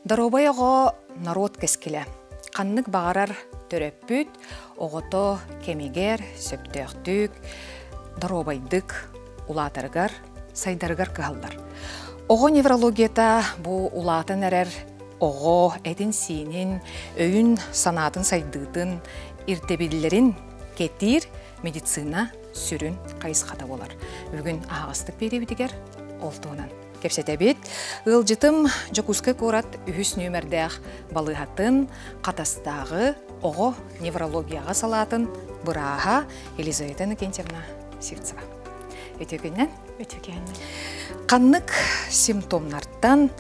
Доруобай оҕо норуот кэскилэ. Ханнык баҕарар төрөппүт оҕото кэмигэр сөптөөхтүк, доруобайдык улаатарыгар, сайдарыгар кыһаллар. Оҕо неврологията бу улаатан эрэр оҕо этин-сиинин, өйүн-санаатын сайдыытын, ирдэбиллэрин кэтиир медицина сүрүн хайысхата буолар. Бүгүн аһаҕастык биэриибитигэр ол туһунан кэпсэтэбит. Ыалдьытым Дьокуускай куорат үһүс нүөмэрдээх балыыһатын Хатастааҕы оҕо неврологияҕа салаатын бырааһа Елизавета Иннокентьевна Сивцева. Үтүө күннэн. Үтүө күннэн. Ханнык симптомнартан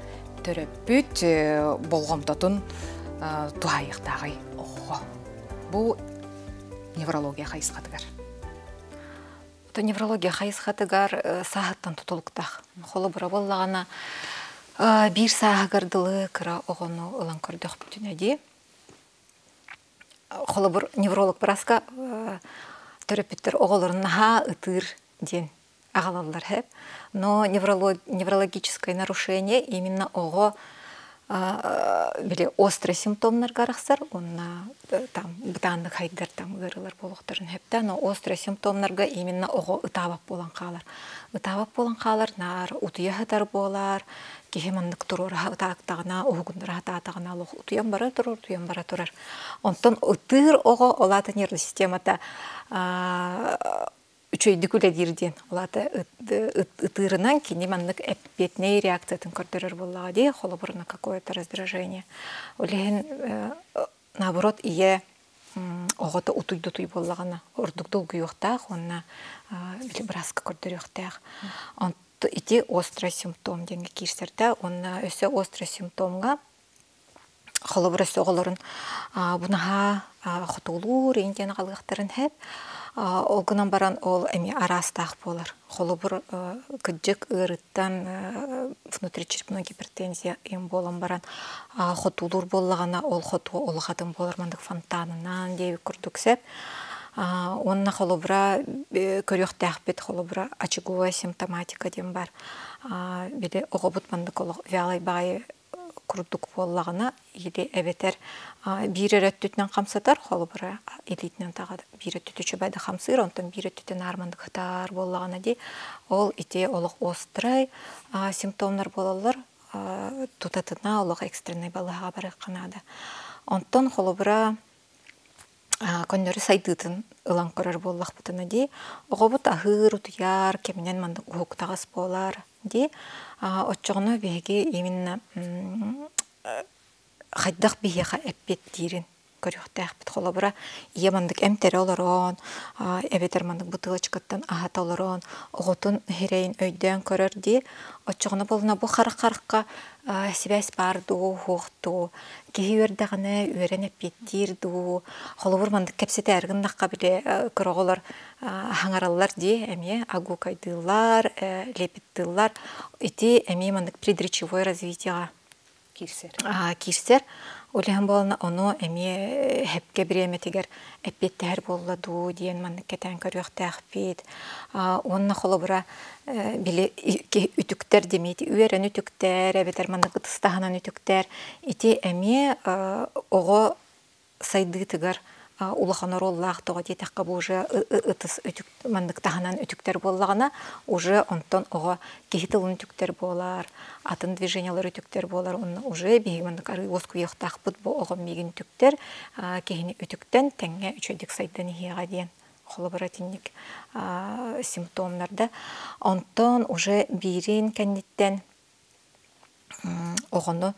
төрөппүт болҕомтотун туһаайыахтааҕый оҕоҕо? Бу неврология хайысхатыгар. Неврология хайысхатыгар сааһыттан тутулуктаах. Холобура буоллаҕына, биир сааһыгар дылы кыра оҕону ылан көрдөхпүтүнэ дии. Холобур, невролог бырааска төрөппүттэр оҕолорун наһаа ытыыр диэн аҕалаллар һэп. Но неврологическое нарушение именно оҕо били острый симптомнарга арахсар уонна там бытааннык хайдар там ыарыылар буолуохтарын сөптөөх, но острый симптомнарга именно оҕо ытаабат буолан хаалар. Ытаабат буолан хаалар, наар утуйа сытар буолар, киһи маннык туруораһа ытаактаҕына, уһугуннара сатаатаҕына олох утуйан бара турар, утуйан бара турар. Онтон ытыыр оҕо ол аата нервный системата үчүгэйдик үлэлиир диэн. Ол аата ытыырынан кини маннык эппиэтинэй реакциятын көрдөрөр буоллаҕа дии, холобур, на какое-то раздражение. Ол иһин наоборот ийэ оҕото утуйдутуй буоллаҕына ордук долгуйуохтаах уонна били бырааска көрдөрүөхтээх. Ити острый симптом диэҥҥэ киирсэрдэ уонна өссө острый симптомҥа Холобур, өссө оҕолорун бу наһаа хотугулуур индияны аҕалыахтарын сөп. Ол гынан баран ол эмиэ араастаах буолар. Холобур, кырдьык ыарыыттан внутричерепной гипертензия им буолан баран хотуулуур буоллаҕына, ол хотуу олох атын буолар маннык фонтанынан диэбит курдук сөп. Уонна холобура көрүөхтээхпит холобура очаговая симптоматика диэн бар. Били оҕобут маннык олох вялай баҕайы курдук буоллаҕына или эбэтэр биир эрэ өттүтүнэн хамсатар, холобура илиитинэн таҕа биир өттүтэ үчүгэй да хамсыыр, онтон биир өттүтэ наар маннык ытаар буоллаҕына дии, ол ити олох острай симптомнар буолаллар, тутатына олох экстреннай балыыһаҕа барыахха наада. Онтон холобура көннөрү сайдыытын ылан көрөр буоллахпытына дии, оҕобут аһыыр, утуйар, кэминэн маннык уһуктаҕас буолар дии. Оччоҕуна биһиги именно хайдах биһиэхэ эппиэттиирин көрүөхтээхпит. Холобура, ийэ маннык эмтэрэ олорон, эбэтэр маннык бутылочкаттан аһата олорон, оҕотун сирэйин өйдөөн көрөр дии. Оччоҕуна буолуна бу харах-харахха сибээс баар дуу, суох дуу, киһи үөрдэҕинэ үөрэн эппиэттиир дуу, холобур маннык кэпсэтээри гыннахха били кыра оҕолор хаҥараллар дии эмиэ агуукайдыыллар, лепиттыыллар. Ити эмиэ маннык предречевое развитиеҕа киирсэр. Киирсэр. Ол иһин буолана ону эмиэ хэпкэ бириэмэтигэр эппиэттэһэр буолла дуу диэн маннык кэтээн көрүөхтээхпит. Уонна холобура били үтүктэр димиити үөрэн үтүктэр эбэтэр маннык ытыстаһынан үтүктэр ити эмиэ оҕо сайдыытыгар улахан оруоллаах тоҕо диэтэххэ бу уже ытыс үтүк маннык таһынан үтүктэр буоллаҕына уже онтон оҕо киһи тылын үтүктэр буолар атын движениялар үтүктэр буолар онно уже биһиги маннык арыы уоскуйуохтаахпыт бу оҕо миигин үтүктэр киһини үтүктэн тэҥҥэ үчүгэйдик сайдан иһиэҕэ диэн холобура итинник симптомнарда онтон уже биирин кэнниттэн оҕону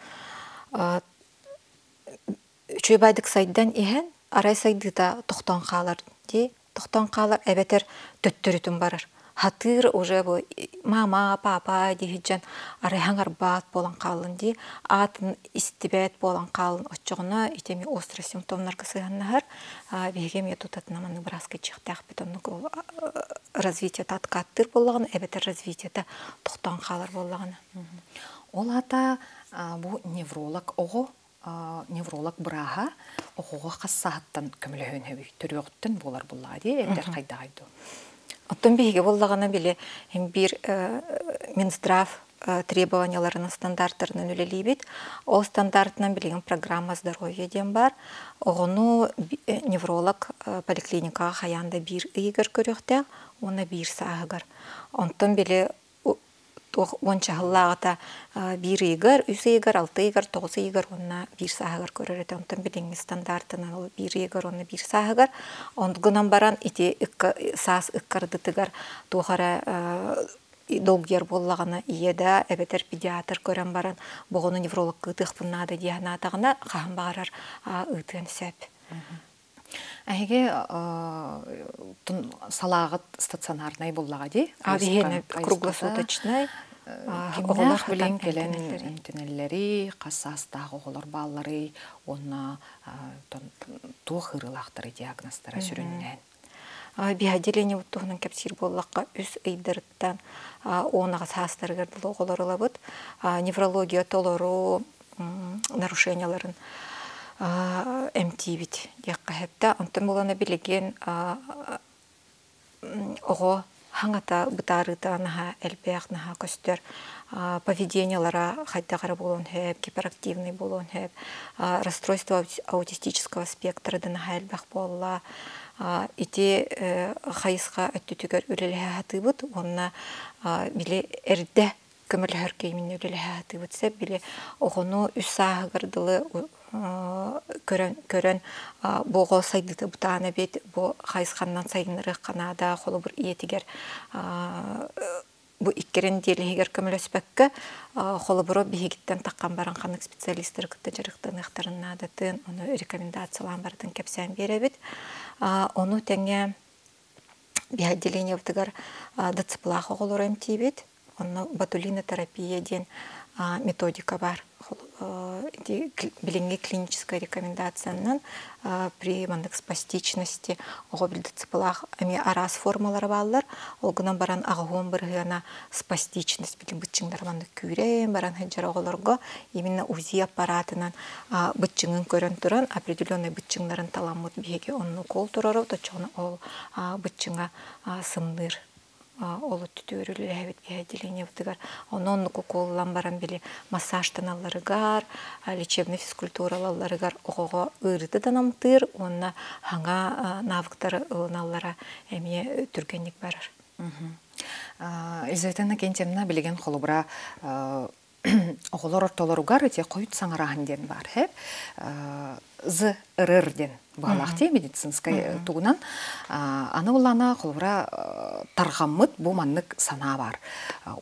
үчүгэй баайдык сайдан иһэн арай сайдыыта тохтоон хаалар дии тохтоон хаалар эбэтэр төттөрүтүн барар хатыыр уже бу мама папа дии сылдьан арай хаҥарбаат буолан хааллын дии аатын истибэт буолан хааллын оччоҕуна ити эмиэ острый симптомнарга сыһыаннаһар биһиги эмиэ тутатына маннык бырааска иччиэхтээхпит оннук ол развитиета откаттыыр буоллаҕына эбэтэр развитиета тохтоон хаалар буоллаҕына Ол аата бу невролог оҕо невролог бырааһа оҕоҕо хас сааһыттан көмөлөһүөн сөбүй? Төрүөҕүттэн буолар буоллаҕа дии, эбэтэр хайдаҕай дуу? Оттон биһиги буоллаҕына били биир Минздрав требованияларынан, стандартарынан үлэлиибит. Ол стандартынан билигин программа здоровья диэн баар. Оҕону невролог поликлиникаҕа хайаан да биир ыйыгар көрүөхтээх уонна биир сааһыгар. Онтон били туох уонча сыллааҕыта биир ыйыгар, үс ыйыгар, алта ыйыгар, тоҕус ыйыгар уонна биир сааһыгар көрөр этэ. Онтон билиҥҥи стандартынан ол биир ыйыгар уонна биир сааһыгар. Онт гынан баран ити саас ыккардытыгар туох эрэ долгуйар буоллаҕына ийэ да эбэтэр педиатр көрөн баран бу оҕону неврологка ыытыахпын наада дии санаатаҕына хаһан баҕарар ыытыан сөп. Эһиги салааҕыт стационарнай буллаҕа дии? Биһиэнэ круглосуточнай. Оҕолор билин кэлэн эмтэнэллэрий, хас саастаах оҕолор баалларый уонна туох ыарыылаахтарый диагнозтара сүрүннээн? Биһи туһунан кэпсиир буоллахха, үс ыйдарыттан 18 саастарыгар дылы оҕолор ылабыт. Неврология толору нарушенияларын эмтиибит диэххэ сөптө. Онтон буолана билигин оҕо хаҥата бытаарыыта наһаа элбэх, наһаа көстөр. Поведениелара хайдах эрэ буолуон сөп, гиперактивный буолуон сөп. Расстройство аутистического спектра да наһаа элбэх буолла. Ити хайысха өттүтүгэр үлэлэһэ сатыыбыт уонна били эрдэ көмөлөһөр кииминэ үлэлэһэ сатыыбыт сөп. Били оҕону үс сааһыгар дылы көрөн көрөн бу оҕо сайдыыта бытаан эбит, бу хайысханнан сайыннарыахха наада, холобур ийэтигэр бу иккирин диэлиһигэр көмөлөспөккө, холобуру биһигиттэн таххан баран ханнык специалистары кытта дьарыктаныахтарын наадатын, ону рекомендациялаан барытын кэпсээн биэрэбит. Ону тэҥэ биһи отделениебытыгар ДЦПлаах оҕолору эмтиибит. Онно ботулинотерапия диэн методика бар. Билиҥҥи клиническая рекомендациянан при маннык спастичности оҕо ДЦПлаах эмиэ араас формалара бааллар. Ол гынан баран аҕыһуон бырыһыана спастичность билин быччыҥнара маннык күүрээн баран сылдьар оҕолорго именно УЗИ аппаратынан быччыҥын көрөн туран определенный быччыҥнарын таламмыт биһиги онно укол турарабыт, оччоҕуна ол быччыҥа сымныыр ол өттүтүгэр үлэлээбит биһи отделениебытыгар. Онно оннук уколлан баран били массажтаналларыгар, лечебный физкультуралалларыгар оҕоҕо ыарыыта да намтыыр уонна хаҥа навыктары ылыналлара эмиэ түргэнник барар. Елизавета Иннокентьевна билигин холобура оҕолор ортолоругар ити хойут саҥарааһын диэн баар һэп з ырыр диэн баалаах дии медицинскай тугунан аны буллаана холобура тарҕаммыт бу маннык санаа бар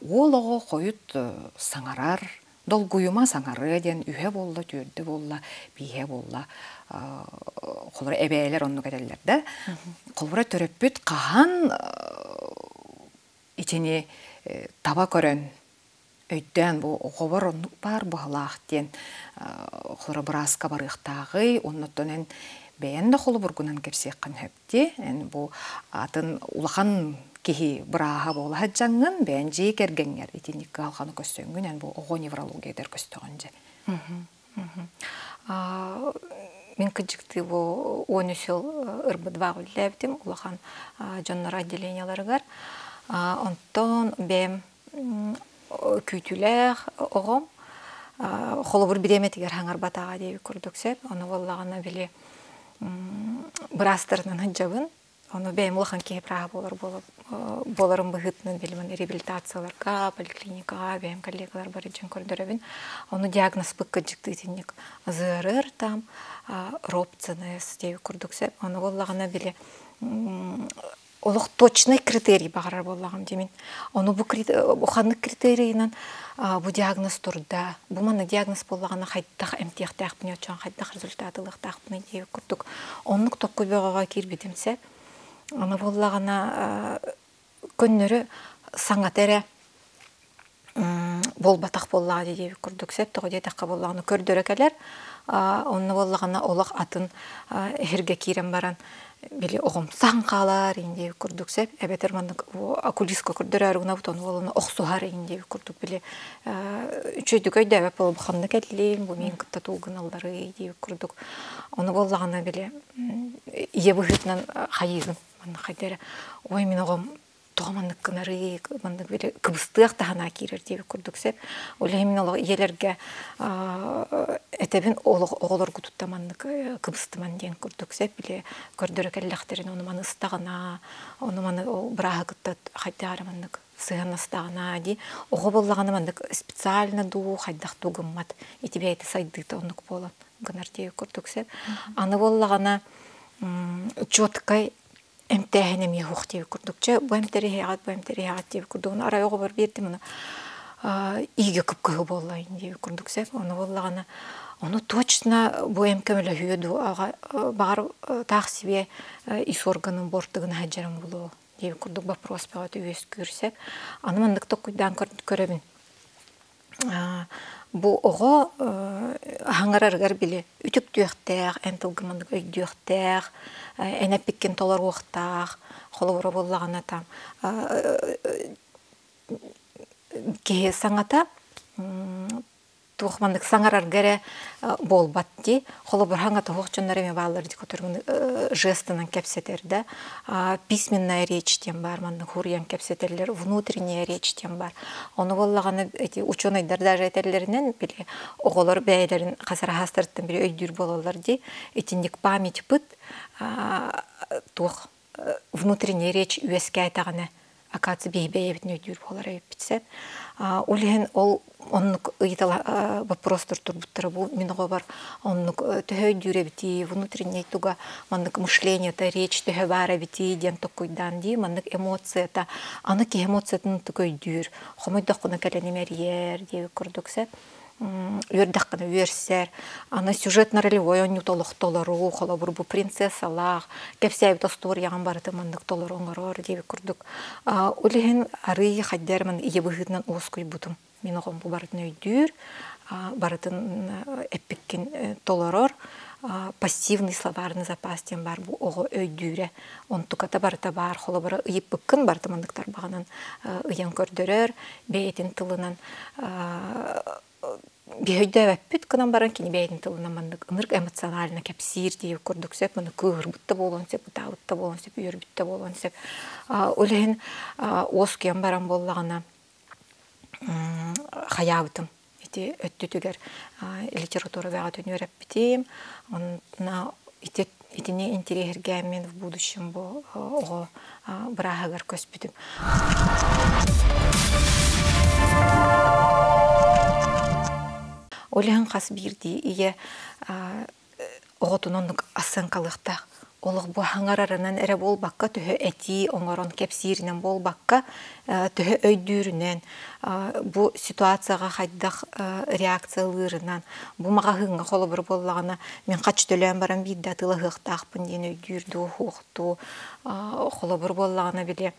уол оҕо хойут саҥарар долгуйума саҥарыа диэн үһэ буолла түөрдэ буолла бииһэ буолла холобура эбээлэр оннук этэллэр да холобура төрөппүт хаһан итини таба көрөн өйдөөн бу оҕобор оннук баар быһалаах диэн холоро бырааска барыахтааҕый оннуттан эн бэйэн да холобургунан кэпсиэххин сөп эн бу атын улахан киһи бырааһа буола сылдьаҥҥын бэйэн дьиэ кэргэҥҥэр итинник кыһалҕаны көссөҥҥүн эн бу оҕо неврологиятыгар көстөҕүн дьэ. Мин кыдьыктыы бу 13 сыл ырбыт баах үлэлээбитим улахан дьоннор отделениеларыгар. Онтон бэйэм күүтүүлээх оҕом холобур бириэмэтигэр хаҥарбатаҕа диэбит курдук сөп. Ону буоллаҕына били быраастарынан сылдьабын. Ону бэйэм улахан киһи бырааһа буолар буоларым быһыытынан билимин реабилитацияларга, поликлиникаҕа бэйэм коллегалар бары дьон көрдөрөбүн. Ону диагнозпыт кыдьыктыы итинник ЗРР там, РОП, ЦНС диэбит курдук сөп. Ону буоллаҕына били олох точный критерий баҕарар буоллаҕым дии мин. Ону бу ханнык критерийынан бу диагноз турда, бу манна диагноз буоллаҕына хайдах эмтиэхтээхпиний, оччоон хайдах результат ылыахтаахпыный диэбит курдук оннук токку бөҕөҕө киирбитим сөп. Аны буоллаҕына көннөрү саҥата эрэ буолбатах буоллаҕа дии диэбит курдук сөп. Тоҕо диэтэххэ буоллаҕына көрдөрө кэлэр. Онно буоллаҕына олох атын эһиргэ киирэн баран били оҕом саһан хаалар иин диэбит курдук сөп. Эбэтэр маннык окулистка көрдөрөөрү гынабыт ону буоллаҕына охсуһар иин диэбит курдук били үчүгэйдик өйдөөбөт буолан ханна кэллим бу миин кытта тулгуналларый диэбит курдук. Ону буоллаҕына били ийэ быһыытынан хайыыгын манна хайда эрэ ой мин оҕом. Тоҕо маннык гынарый, маннык били кыбыстыах да санаа киирэр диэбит курдук сөп. Ол иһин мин олох ийэлэргэ этэбин олох оҕолоргутуттан маннык кыбыстыман диэн курдук сөп. Били көрдөрө кэллэхтэринэ ону маны ыстаҕына, ону маны бырааһы кытта хайдах эрэ маннык сыһыаннастаҕына дии. Оҕо буоллаҕына маннык специально дуу, хайдах дуу гыммат. Ити бэйэтэ сайдыыта оннук буолан гынар диэбит курдук сөп. Аны буоллаҕына четкай эмтээһин эмиэ суох диэбит курдук. Чэ, бу эмтэри иһэҕит, бу эмтэри иһэҕит диэбит курдук. Ону арай оҕобор биэрдим, ону иигэ кып-кыһыл буолла диэбит курдук сөп. Ону буоллаҕына, ону точно бу эм көмөлөһүө дуу, аҕа баҕар таах сибиэ ис органын бортыгын сылдьарым буолуо диэбит курдук вопрос бөҕөтө үөскүүр сөп. Аны маннык толкуйдаан көрөбүн. Бу оҕо аһаҥарарыгар били үтүктүөхтээх, эн тылгын маннык өйдүөхтээх, эн эппиккин толоруохтаах, холобура буоллаҕына там киһи саҥата туох маннык саҥарарга эрэ буолбат дии. Холобур, хаҥа туһуох дьоннор эмиэ бааллар дии, которым жестынан кэпсэтэр да. Письменная речь диэн баар, маннык хуруйан кэпсэтэллэр, внутренняя речь диэн баар. Ону буоллаҕына эти ученыйдар даже этэллэринэн били оҕолор бэйэлэрин хасараһаастарыттан били өйдүүр буолаллар дии. Итинник памятьпыт туох внутренняя речь үөскээтэҕинэ акация биһи бэйэбитин өйдүүр буолар эбиппит сөп. Ол иһин ол оннук ыйытала вопростар турбуттара бу мин оҕобор оннук төһө өйдүүр эбитий, внутренний туга маннык мышлениета, речь төһө баар эбитий диэн токкуйдаан дии, маннык эмоцията, аны киһи эмоциятын ытык өйдүүр, хомойдоххуна кэлэн имэрийэр диэбит курдук сөп үөрдэххинэ үөрсэр. Аны сюжетно-ролевой оонньуу толох толоруу, холобур бу принцессалаах, кэпсээбит остуоруйаҕын барытын маннык толору оҥорор диэбит курдук. Ол иһин арыый хайдах эрэ ийэ быһыытынан уоскуйбутум. Мин оҕом бу барытын өйдүүр, барытын эппиккин толорор. Пассивный словарный запас диэн баар бу оҕо өйдүүрэ. Онтуката барыта баар. Холобура ыйыппыккын барыта маннык тарбаҕынан ыйан көрдөрөр, бэйэтин тылынан биһөйдөөбөппүт гынан баран кини бэйэтин тылынан маннык ынырык эмоционально кэпсиир диир курдук сөп маны кыыһырбыт да буолуон сөп ытаабыт да буолуон сөп үөрбүт да буолуон сөп ол иһин уоскуйан баран буоллаҕына хайаабытым ити өттүтүгэр литература бөҕөтүн үөрэппитим онно ити итини интириэһиргээммин в будущем бу оҕо бырааһыгар көспүтүм. Ол иһин хас биирдии ийэ оҕотун оннук ассыаҥкалыахтаах. Олох бу хаҥарарынан эрэ буолбакка, төһө этии оҥорон кэпсииринэн буолбакка, төһө өйдүүрүнэн, бу ситуацияҕа хайдах реакциялыырынан, бу маҕаһыыҥҥа холобур буоллаҕына, мин хач төлөөн баран биирдэ атыылаһыахтаахпын диэн өйдүүр дуу, суох дуу, холобур буоллаҕына били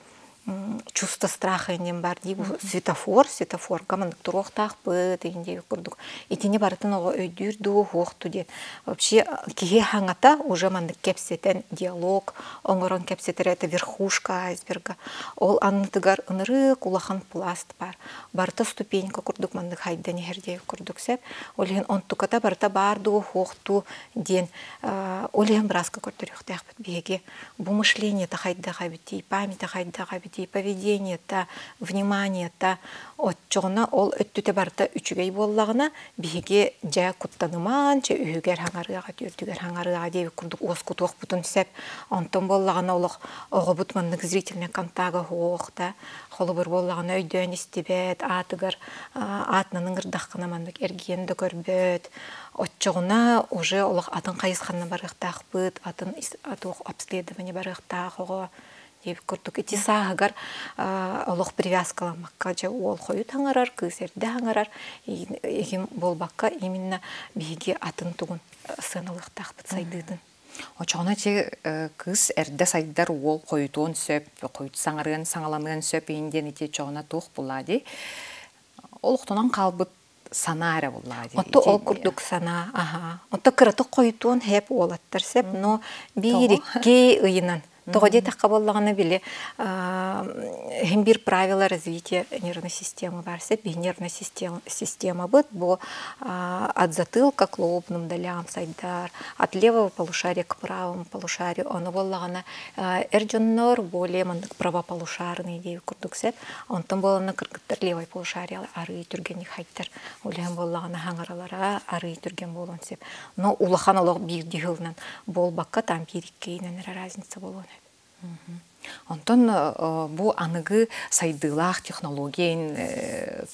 чувство страха диэн баар дии бу светофор светофорга маннык туруохтаахпыт иһин диэбит курдук итини барытын оҕо өйдүүр дуу суох дуу диэн вообще киһи хаҥата уже маннык кэпсэтэн диалог оҥорон кэпсэтэрэ это верхушка айсберга ол аннытыгар ынырык улахан пласт баар барыта ступенька курдук маннык хайдан иһэр диэбит курдук сөп ол иһин онтуката барыта баар дуу суох дуу диэн ол иһин бырааска көрдөрүөхтээхпит биһиги бу мышлениета хайдах эбитий, памята хайдах эбитий, поведениета, вниманиета оччоҕуна ол өттүтэ барыта үчүгэй буоллаҕына биһиги дьэ куттанымаан чэ үһүгэр хаҥарыаҕа түөртүгэр хаҥарыаҕа диэбит курдук уоскутуохпутун сөп онтон буоллаҕына олох оҕобут маннык зрительный контага суох да холобур буоллаҕына өйдөөн истибэт аатыгар аатынан ыҥырдаххына маннык эргийэн да көрбөт Оччоҕуна уже олох атын хайысханна барыахтаахпыт, атын туох обследование барыахтаах оҕо диэбит курдук. Ити сааһыгар олох привязкаламмакка дьэ уол хойут хаҥарар, кыыс эрдэ хаҥарар иһин буолбакка именно биһиги атын тугун сыаналыахтаахпыт сайдыытын. Очоҕуна ити кыыс эрдэ сайдар уол хойутуон сөп, хойут саҥарыан саҥаланыан сөп иһин диэн ити очоҕуна туох булаа дии. Олохтонон хаалбыт санаа эрэ буллаҕа дии. Ото ол курдук санаа, аһаа. Ото кыратык хойутуон хэп уолаттар сеп, но биир икки ыйынан. Тоҕо диэтэххэ буоллаҕына били иһин биир правила развития нервной системы баар сөп. Биһи нервная системабыт бу от затылка к лобным долям сайдар, от левого полушария к правому полушарию. Ону буоллаҕына эр дьоннор более маннык правополушарный диэбит курдук сөп. Онтон буолана кыргыттар левой полушария арыы түргэнник хайдар. Улэһин буоллаҕына хаҥаралара арыы түргэн буолуон сөп. Но улахан олох биирдии сылынан буолбакка там биир иккиинэн эрэ разница буолуон сөп. Онтон бу аныгы сайдыылаах технология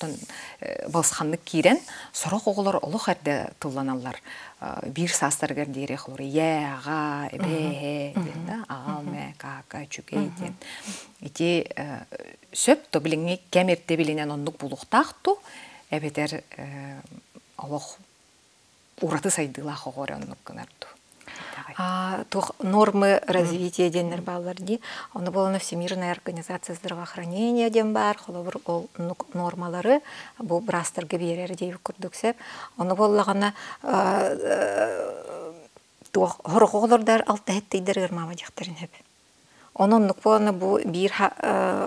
балысханнык киирэн, сорох оҕолор олох эрдэ тылланаллар. Биир саастарыгар диэри холор ийэ, аҕа, эбээ, эһээ диэн да, аҕал, мэ, каака, үчүгэй диэн. Ити сөп то билиҥҥи кэм ирдэбилинэн оннук булуохтаах ту, эбэтэр олох ураты сайдыылаах оҕо эрэ оннук гынар дуу? Туох нормы развития диэннэр бааллар дии. Ону буолана Всемирная организация здравоохранения диэн баар. Холобур, ол нормалары бу быраастарга биэрэр диэбит курдук сөп. Ону буоллаҕына туох сорох оҕолордар алта иһиттийдэр ыармаама диэхтэрин сөп. Онон оннук буолана бу биир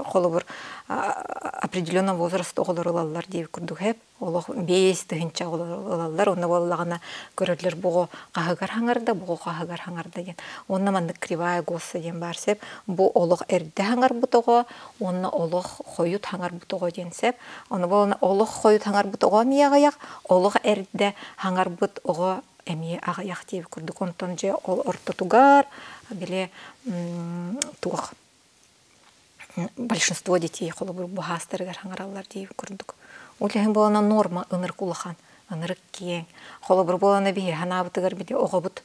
холобур определенного возраста оҕолор ылаллар диэбит курдук сөп. Олох 5000 оҕолор ылаллар. Онно буоллаҕына көрөллөр буҕу хаһыгар хаҥарда, буҕу хаһыгар хаҥарда диэн. Уонна маннык кривая госса диэн баар сөп. Бу олох эрдэ хаҥарбыт оҕо уонна олох хойут хаҥарбыт оҕо диэн сөп. Ону буолана олох хойут хаҥарбыт оҕо эмиэ аҕыйах, олох эрдэ хаҥарбыт оҕо эмиэ аҕыйах диэбит курдук. Онтон дьэ ол ортотугар били туох большинство детей холобур быһаастарыгар хаҥараллар диэбит курдук. Ол иһин буолана норма ынырык улахан, ынырык киэҥ. Холобур буолана биһи санаабытыгар били оҕобут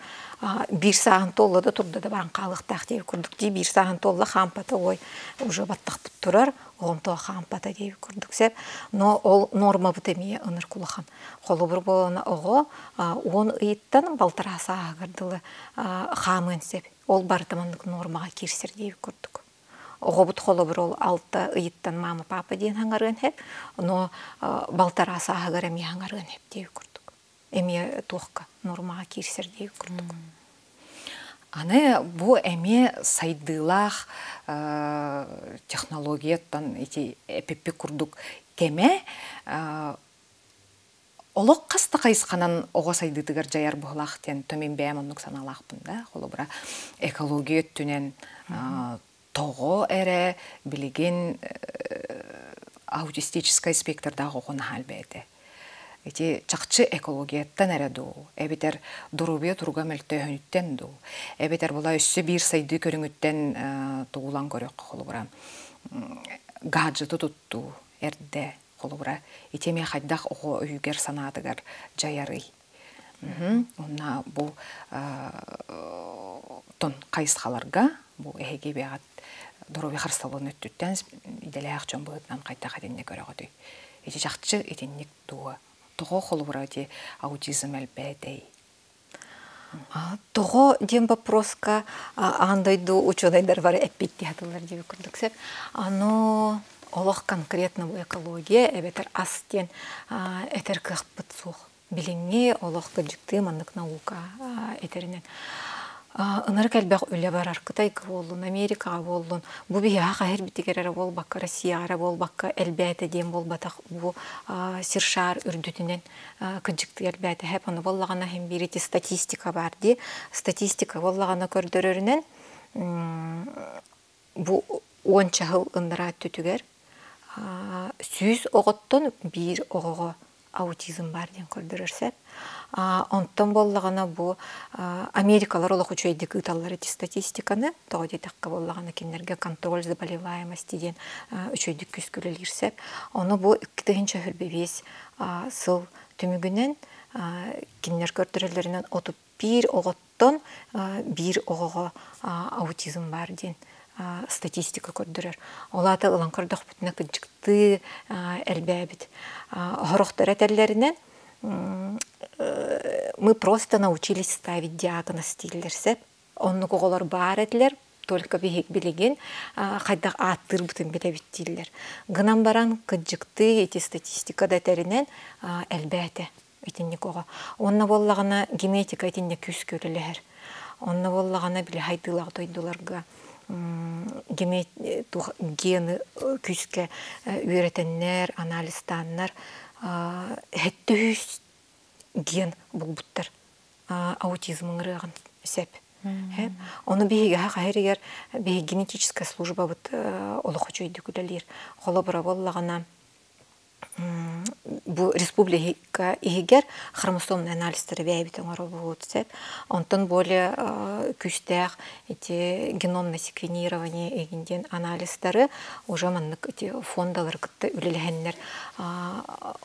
биир сааһын туолла да турда да баран хаалыахтаах диэбит курдук дии биир сааһын туолла хаампата ой уже баттахпыт турар оҕом тоҕо хаампата диэбит курдук сөп. Но ол нормабыт эмиэ ынырык улахан. Холобур буолана оҕо 10 ыйыттан балтараа сааһыгар дылы хаамыан сөп. Ол барыта маннык нуормаҕа киирсэр диэбит курдук. Оҕобут холобур ол 6 ыйыттан мама папа диэн хаҥарыан сөп, но балтараа сааһыгар эмиэ хаҥарыан сөп диэбит курдук. Эмиэ туохка нуормаҕа киирсэр диэбит курдук. Аны бу эмиэ сайдыылаах технологияттан ити эпиппит курдук кэмэ олох хас да хайысханан оҕо сайдыытыгар дьайар быһылаах диэн то мин бэйэм оннук санаалаахпын да холобура экология өттүнэн тоҕо эрэ билигин аутистическай спектрдаах оҕо наһаа элбээтэ ити чахчы экологияттан эрэ дуу эбэтэр доруобуйа туруга мөлтөөһүнүттэн дуу эбэтэр була өссө биир сайдыы көрүҥүттэн тугулан көрүөххэ холобура гаджеты туттуу эрдэ Холобура, ити эмиэ хайдах оҕо өйүгэр-санаатыгар дьайарый? Уонна бу тон хайысхаларга бу эһиги бэйэҕит доруобуйа харыстабылын өттүттэн идэлээх дьон быһыытынан хайдах итинник көрөҕүтүй? Ити чахчы итинник дуо? Тоҕо холобура ити аутизм элбээтэй? Тоҕо диэн боппуруоска аан дойду учуонайдар бары эппиэттии сатыыллар диэбит курдук сөп. Аны олох конкретно бу экология эбэтэр ас диэн этэр кыахпыт суох. Билиҥҥи олох кырдьыктыы маннык наука этэринэн. Ынырык элбэх үлэ барар Кытайга буоллун, Америкаҕа буоллун, бу биһиэхэ хаһыр битигэр эрэ буолбакка, Россияҕа эрэ буолбакка элбээтэ диэн буолбатах бу сир шаар үрдүтүнэн кыдьыктыы элбээтэ һэп ону буоллаҕына иһин биир ити статистика баар дии статистика буоллаҕына көрдөрөрүнэн бу уонча сыл ыннараа өттүтүгэр 100 оҕоттон биир оҕоҕо аутизм баар диэн көрдөрөр сөп онтон буоллаҕына бу Америкалар олох үчүгэйдик ыыталлар ити статистиканы тоҕо диэтэххэ буоллаҕына кинилэргэ контроль заболеваемости диэн үчүгэйдик күүскэ үлэлиир сөп ону бу 2025 сыл түмүгүнэн кинилэр көрдөрөллөрүнэн 31 оҕоттон биир оҕоҕо аутизм баар диэн статистика көрдөрөр. Ол аата ылан көрдөхпүтүнэ кыдьыктыы элбээбит. Сорохтор этэллэринэн мы просто научились ставить диагноз дииллэр сөп. Оннук оҕолор баар этилэр, только билигин хайдах ааттыырбытын билэбит дииллэр. Гынан баран кыдьыктыы ити статистика да этэринэн элбээтэ итинник оҕо. Уонна буоллаҕына генетика итиннэ күүскэ үлэлэһэр. Онно буоллаҕына били хайдыылаах дойдуларга. Гены күүскэ үөрэтэннэр, анализтааннар 700 ген булбуттар аутизм ыҥырыаҕын сөп. Ону биһиги хаһырыгар биһиги генетическая службабыт олох үчүгэйдик үлэлиир. Холобура буоллаҕына, бу республика иһигэр хромосомный анализтары бэйэбит оҥоробут сөп. Онтон более күүстээх эти геномное секвенирование эгин диэн анализтары уже маннык эти фондалары кытта үлэлэһэннэр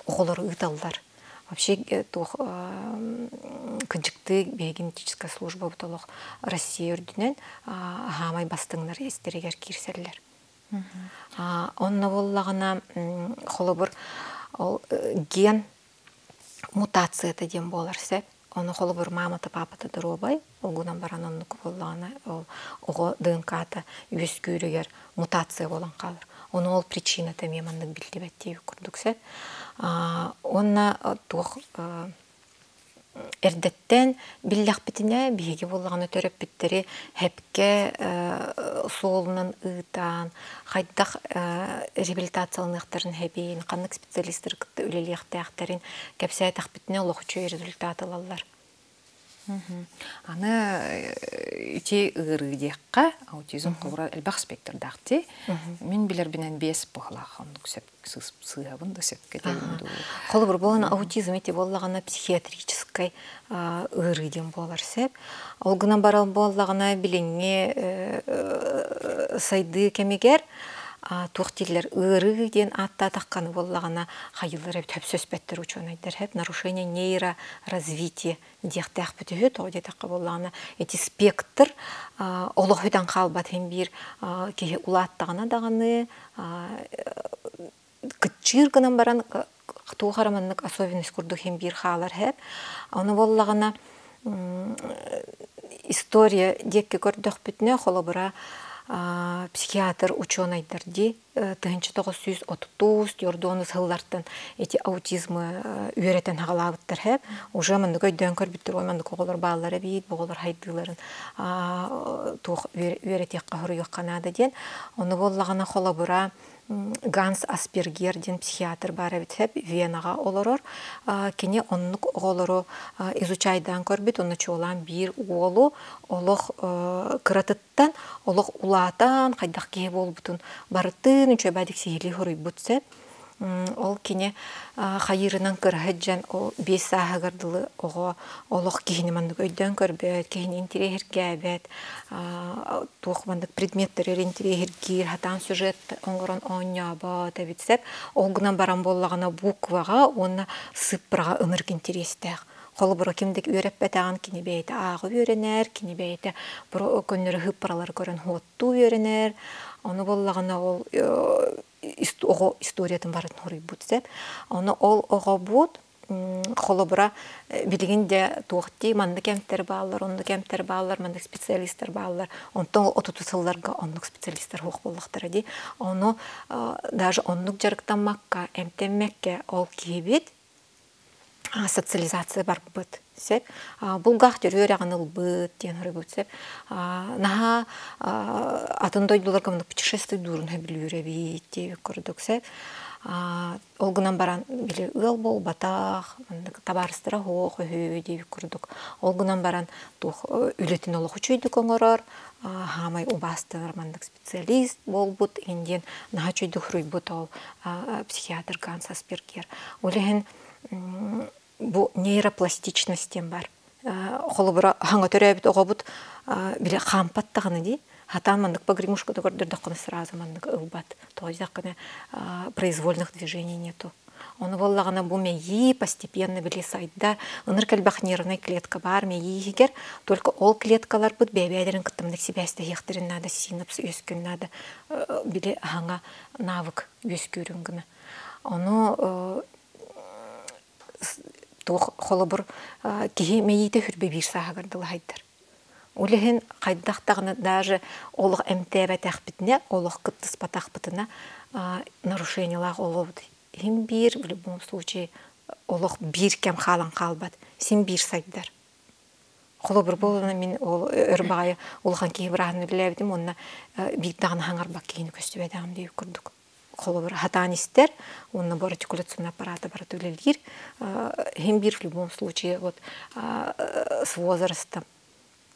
оҕолору ыыталлар. Вообще туох кыдьыктыы генетическая служба олох Россия үрдүнэн аһаамай бастыҥнар истэригэр киирсэллэр. Онно буоллаҕына, холобур, ол ген мутацията диэн буолар сөп. Ону холобур маамата, паапата доруобай, ол гынан баран оннук буоллаҕына, ол оҕо ДНК-та үөскүүрүгэр мутация буолан хаалар. Ону ол причината эмиэ маннык биллибэт диэбит курдук сөп. Уонна туох эрдэттэн биллэхпитинэ, биһиги буоллаҕына төрөппүттэри һэпкэ суолунан ыытан, хайдах реабилитацияланыахтарын һэбиин, ханнык специалистары кытта үлэлиэхтээхтэрин кэпсээтэхпитинэ олох үчүгэй результат ылаллар. Аны ити ыарыы диэххэ, аутизм холобура элбэх спектрдаах дии. Мин билэрбинэн биэс быһалаах оннук сөп сыыһабын да сөпкө этэбин дуу. Холобур, буолан аутизм ити буоллаҕына психиатрическай ыарыы диэн буолар сөп. Ол гынан баран буоллаҕына билиҥҥи сайдыы кэмигэр туох дииллэр ыарыы диэн ааттаатаххына буоллаҕына хайыылар эбит хөпсөспөттөр учуонайдар хэп нарушение нейроразвития диэхтээхпит үһү тоҕо диэтэххэ буоллаҕына ити спектр олох бүтэн хаалбат иһин биир киһи улааттаҕына даҕаны кыччыыр гынан баран туох эрэ маннык особенность курдук иһин биир хаалар хэп ону буоллаҕына история диэкки көрдөхпүтүнэ холобура психиатр учуонайдар дии 1930 Йордуону сыллартан эти аутизмы үөрэтэн хаҕалаабыттар хэп уже маннык өйдөөн көрбүттэр ой маннык оҕолор бааллара эбит бу оҕолор хайдыыларын туох үөрэтиэххэ хоруйуохха наада диэн ону буоллаҕына холобура Ганс Аспергер диэн психиатр баар эбит хэп Венаҕа олорор кини оннук оҕолору изучайдаан көрбүт онно чуолаан биир уолу олох кыратыттан олох улаатан хайдах киһи буолбутун барытын үчүгэйдик сиһилии хоруйбут сөп. Ол кини хайыырынан кыраһыт дьон 5 сааһыгар дылы оҕо олох киһини маннык өйдөөн көрбөт, киһини интириэһиргээбэт, туох маннык предметтери интириэһиргиир, хатаан сюжет оҥорон оонньообот эбит сөп. Ол гынан баран буоллаҕына букваҕа уонна сыппыраҕа ынырык интириэстээх. Холобура, ким да үөрэппэтэҕин кини бэйэтэ ааҕа үөрэнэр, кини бэйэтэ көннөрү ыһыыппаралары көрөн хуоттуу үөрэнэр. Ону буоллаҕына ол оҕо историятын барытын хоруйбут сөп. Ону ол оҕобут холобура билигин дьэ туох дии маннык эмтэр бааллар, оннук эмтэр бааллар, маннык специалистар бааллар. Онтон отуту сылларга оннук специалистар суох буоллахтара дии. Ону даже оннук дьарыктаммакка, эмтэммэккэ ол киһибит социализация барбыт сөп булгаах төрүөрэҕин ылбыт диэн хоруйбут сөп наһаа атын дойдуларга муну путешествуйдуурун сөбүлүүр эбит диэбит курдук сөп ол гынан баран били ыал буолбатах табаарыстара суох үһү диэбит курдук ол гынан баран туох үлэтин олох үчүгэйдик оҥорор хаамай убаастанар маннык специалист буолбут индиэн наһаа үчүгэйдик суруйбут ол психиатр Ганс Аспергер. Ол иһин бу нейропластичность диэн бар. Холобура хаҥа төрөөбүт оҕобут били хаампат даҕаны дии. Хатаан маннык погремушкада көрдөрдөххүнэ сразу маннык ылбат. Тоҕо диэтэххинэ произвольных движений нету. Ону буоллаҕына бу мэйии постепенно били сайда, ыныр элбэх нервнай клетка баар мэйии иһигэр, только ол клеткаларбыт бэйэ-бэйэлэрин кытта мындык сибээстэһиэхтэрин наада, синапс үөскүөн наада, били аһаҥа навык үөскүүрүн гына. Ону туох холобур киһи мэйиитэ хүрбэ биир сааһыгар дылы хайдар. Ол иһин хайдах даҕаны даже олох эмтээбэтэхпитинэ, олох кыттыспатахпытына нарушениелаах олобут иһин биир, в любом случае олох биир кэм хаалан хаалбат, син биир сайдар. Холобур буолуна мин ол өр баҕайы улахан киһи бырааһын үлэлээбитим уонна биир даҕаны хаҥарбат киһини көстүбэтэҕим диэбит курдук. Холобур, хатаан истэр уонна бу артикуляционный аппарата барыта үлэлиир. Иһин биир в любом случае вот с возрастом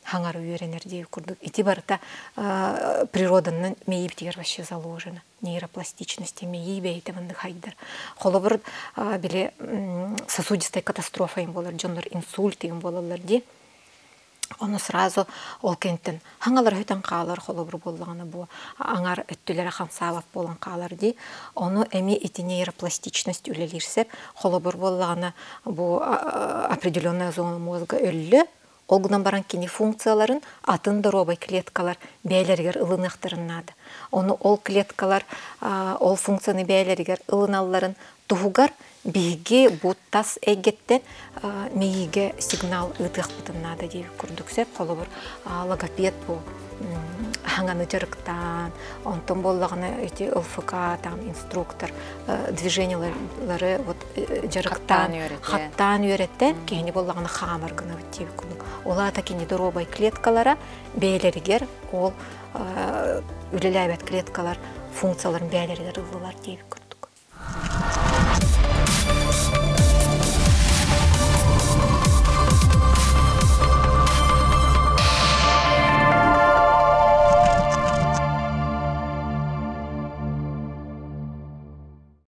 хаҥар үөрэнэр диэбит курдук. Ити барыта природанан мэйиибитигэр вообще заложено. Нейропластичность мэйии бэйэтэ маннык хайдар. Холобур, били сосудистай катастрофа им болар, дьоннор инсульт им болалар дии. Ону сразу ол кэнтэн хаҥалар өтөн хаалар холобур буоллаҕына бу аҥар өттүлэрэ хамсаабат буолан хаалар дии. Ону эмиэ ити нейропластичность үлэлиир сеп. Холобур буоллаҕына бу определенная зона мозга өллө, ол гынан баран кини функцияларын атын доруобай клеткалар бэйэлэригэр ылыныахтарын наада. Ону ол клеткалар ол функцияны бэйэлэригэр ылыналларын туһугар биһиги бу тас эйгэттэн мэйиигэ сигнал ыытыахпытын наада диэбит курдук сөп. Холобур, логопед бу хаҥаны дьарыктаан, онтон буоллаҕына ити ЛФК там инструктор движениялары вот дьарыктаан, хаттаан үөрэттэн киһини буоллаҕына хаамар гынабыт диэбит курдук. Ол аата кини доруобай клеткалара бэйэлэригэр ол үлэлээбэт клеткалар функцияларын бэйэлэригэр ыллылар диэбит курдук.